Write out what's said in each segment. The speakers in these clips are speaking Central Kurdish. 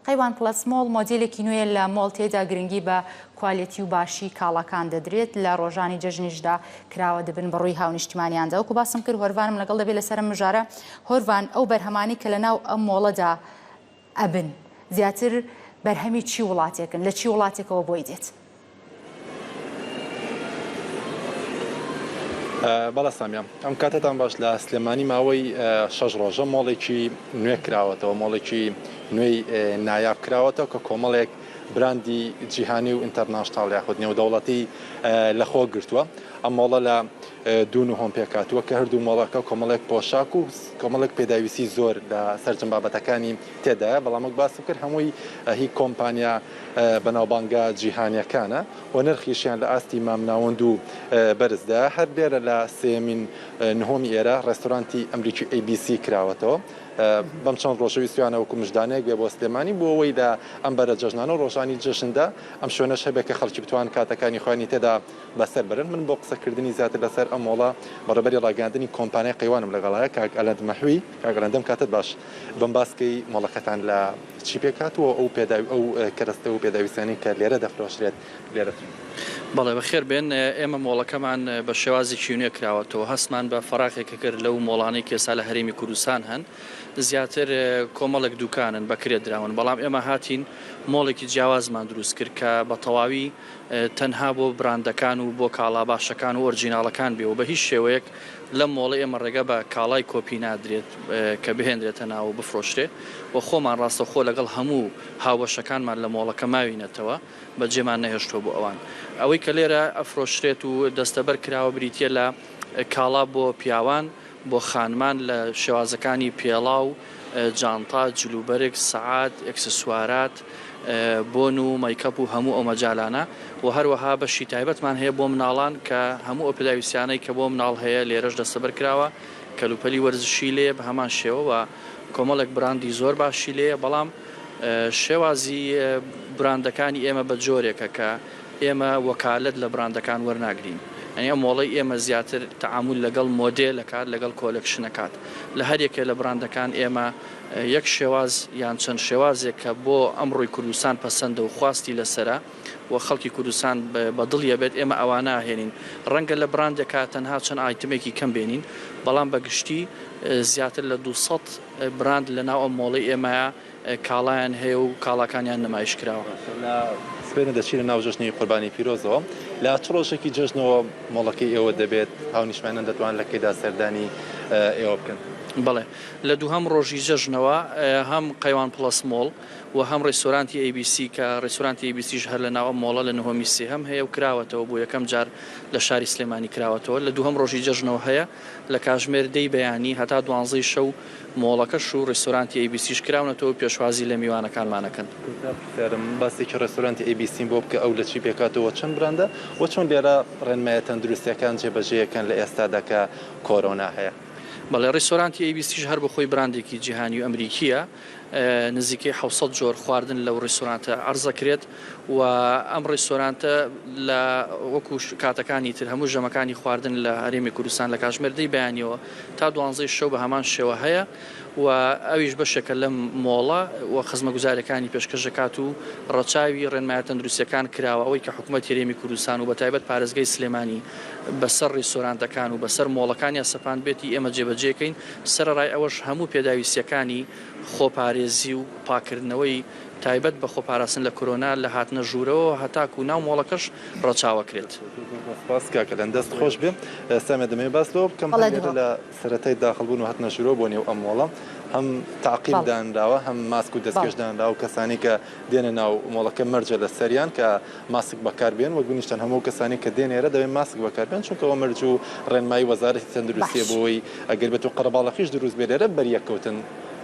قەیوان پڵەس مۆڵ مۆدێلێکی نوێیە لە مۆڵ تێیدا گرنگی بە کوالێتی و باشی کاڵاکان دەدرێت، لە ڕۆژانی جەژنیشدا کراوە دەبن بەڕووی هاونیشتیمانیاندا. وەکو باسم کرد هۆرڤانم لەگەڵ دەبێت لەسەر ئەم مژارە. هۆرڤان ئەو بەرهەمانەی کە لەناو ئەم مۆڵەدا ئەبن زیاتر بەرهەمی چی وڵاتێکن؟ لە چی وڵاتێکەوە بۆی دێت؟ بەڵێ سامیە ئەم کاتەتان باش لە سلێمانی ماوەی شەش ڕۆژە مۆڵێکی نوێ کراوەتەوە مۆڵێکی نوێی نایاب کراوەتەوە کە کۆمەڵێک براندی جیهانی و international یاخود نێودەوڵەتی لەخۆ گرتووە ئەم مۆڵە لە دوو نهۆم پێکهاتووە کە هەردوو مۆڵەکە کۆمەڵێک پۆشاک و کۆمەڵێک پێداویستی زۆر لە سەرجەم بابەتەکانی تێدایە بەڵام وەک باسم کرد هەمووی هی کۆمپانیا بەناوبانگە جیهانیەکانە و نرخیشیان لە ئاستی مامناوەند و بەرزدایە. هەر لێرە لە سێیەمین نهۆمی ئێرە ڕێستۆرانتی ئەمریکی ئەی بی سی کراوەتەوە. بەم چەند ڕۆژە ویستویانە وەکو مژدانەیەک بێ بۆ سلێمانی بۆ ئەوەی لە ئەم بەرە جەژنانە و ڕۆژانی جەژندا ئەم شوێنەش هەبێ کە خەڵکی بتوان کاتەکانی خۆیانی تێدا بەسەر بەرن. من بۆ قسەکردنی زیاتر لەسەر ئەم مۆڵە بەڕێوەبەری ڕاگەیاندنی کۆمپانیای قەیوانم لەگەڵایە کاک ئەلەند مەحوی. کاک ئەلەند ئەم کاتەت باش. بەم باسکەی مۆڵەکەتان لە چی پێکهاتووە و ئەو پێداوی ئەو کەرەستە و پێداویستیانەی کە لێرە دەفرۆشرێت لێرە چین؟ بەڵێ بەخێر بێن، ئێمە مۆڵەکەمان بە شێوازێکی نوێ کراوەتەوە، هەستمان بە فەراغێک کرد لەو مۆڵانەی کە ئێستا لە هەرێمی کوردستان هەن، زیاتر کۆمەڵێک دوکانن بە کرێ دراون، بەڵام ئێمە هاتین مۆڵێکی جیاوازمان دروست کرد کە بە تەواوی تەنها بۆ براندەکان و بۆ کاڵا باشەکان و ئۆرجیناڵەکان بێ و بە هیچ شێوەیەک لەم مۆڵەی ئێمە ڕێگە بە کاڵای کۆپی نادرێت کە بهێنرێتە ناو و بفرۆشرێ و خۆمان ڕاستەوخۆ لەگەڵ هەموو هاوبەشەکانمان لە مۆڵەکە ماوینەتەوە بەجێمان نەهێشتووە بۆ ئەوان. ئەوەی کە لێرە ئەفرۆشرێت و دەستەبەر کراوە بریتییە لە کاڵا بۆ پیاوان، بۆ خانمان لە شێوازەکانی پێڵاو، جانتا، جلوبەرگ، سەعات، ئێکسسوارات، بۆن و مەیکەپ و هەموو ئەو مەجالانە و هەروەها بەشی تایبەتمان هەیە بۆ مناڵان کە هەموو ئەو پێداویستیانەی کە بۆ مناڵ هەیە لێرەش دەستەبەر کراوە، کەلوپەلی وەرزشی لێیە بە هەمان شێوە و کۆمەڵێک براندی زۆر باشی لێیە بەڵام شێوازی براندەکانی ئێمە بە جۆرێکە کە ئێمە وەکالەت لە براندەکان وەرناگرین یانی ئەم مۆڵەی ئێمە زیاتر تەعامول لەگەڵ مۆدێل ئەکات لەگەڵ collection ئەکات لە هەر یەکێ لە براندەکان ئێمە یەک شێواز یان چەند شێوازێک کە بۆ ئەمڕۆی کوردستان پەسەندە و خواستی لەسەرە و خەڵکی کوردستان بە دڵی ئەبێت ئێمە ئەوانە ئەهێنین ڕەنگە لە براندێکا تەنها چەند item ێکی کەم بێنین بەڵام بە گشتی زیاتر لە 200 براند لە ناو ئەم مۆڵەی ئێمەیا کاڵایان هەیە و کاڵاکانیان نمایش کراوە. لە سبەینێ دەچینە ناو جەژنی قوربانی پیرۆزەوە، لە چ ڕۆژێکی جەژنەوە مۆڵەکەی ئێوە دەبێت، هاونیشتمانیان دەتوانن لە کەیدا سەردانی ئێوە بکەن؟ بەڵێ، لە دووهەم ڕۆژی جەژنەوە هەم قەیوان پڵەس مۆڵ و هەم ڕێستۆرانتی ئەی بی سی کە ڕێستۆرانتی ئەی بی سیش هەر لە ناو ئەم مۆڵە لە نهۆمی سێهەم هەیە و کراوەتەوە بۆ یەکەم جار لە شاری سلێمانی کراوەتەوە لە دووهەم ڕۆژی جەژنەوە هەیە لە کاژمێر دەی بەیانی هەتا دوانزەی شەو مۆڵەکەش و ڕێستۆرانتی ئەی بی سیش کراونەتەوە و پێشوازی لە میوانەکانمان ئەکەن. کۆتا پرسیارم، باسێکی ڕێستۆرانتی ئەی بی سیم بۆ بکە ئەو لە چی پێکهاتووە و چەند براندە و چۆن لێرە ڕێنمایە تەندروستیەکان جێبەجێیەکەن لە ئێستادا کە کۆرۆنا هەیە؟ بەڵێ، ڕیستۆرانتی ئەی بی سیش هەر بۆ خۆی براندێکی جیهانی و ئەمریکییە، نزیکەی 700 جۆر خواردن لەو ڕیستۆرانتە عەرز ئەکرێت و ئەم ڕیستۆرانتە لە وەکو کاتەکانی تر هەموو ژەمەکانی خواردن لە هەرێمی کوردستان لە کاتژمێر دەی بەیانیەوە تا دوانزەی شەو بە هەمان شێوە هەیە و ئەویش بەشێکە لەم مۆڵە و خزمەگوزاریەکانی پێشکەش دەکات و ڕەچاوی ڕێنمایە تەندروستیەکان کراوە ئەوەی کە حکومەتی هەرێمی کوردستان و بەتایبەت پارێزگای سلێمانی بەسەر ڕیستۆرانتەکان و بەسەر مۆڵەکانیا سەپاندبێتی ئێمە جێبەجێکەین، سەرەڕای ئەوەش هەموو پێداویستیەکانی خۆپارێزی و پاککردنەوەی تایبەت بە خۆپاراستن لە کۆرۆنا لە هاتنە ژوورەوە هەتاکو ناو مۆڵەکەش ڕەچاوەکرێت. زۆر سوپاس کاکە لەن دەست خۆش بێ. سامیا دەمەوێ باس لەوە بکەم هەم لێرە لە سەرەتای داخڵ بوون و هاتنە ژوورەوە بۆ نێو ئەم مۆڵە هەم تەعقیم دانراوە هەم ماسک و دەستکێش دانراوە کەسانی کە دێنە ناو مۆڵەکە مەرجە لەسەریان کە ماسک بەکار بێن وەک بنیشتن هەموو کەسانی کە دێن ئێرە دەبێت ماسک بەکار بێن چونکە ئەوە مەرج و ڕێنمایی وەزارەتی تەندروستیە باش. بۆ ئەوەی ئەگەر بێت و قەرەباڵەخیش دروست بێت لێرە بەریەککەوتن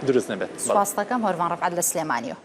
دروست نەبێت. بەڵێ. سوپاستەکەم هۆرڤان ڕەفعەت لە سلێمانیەوە.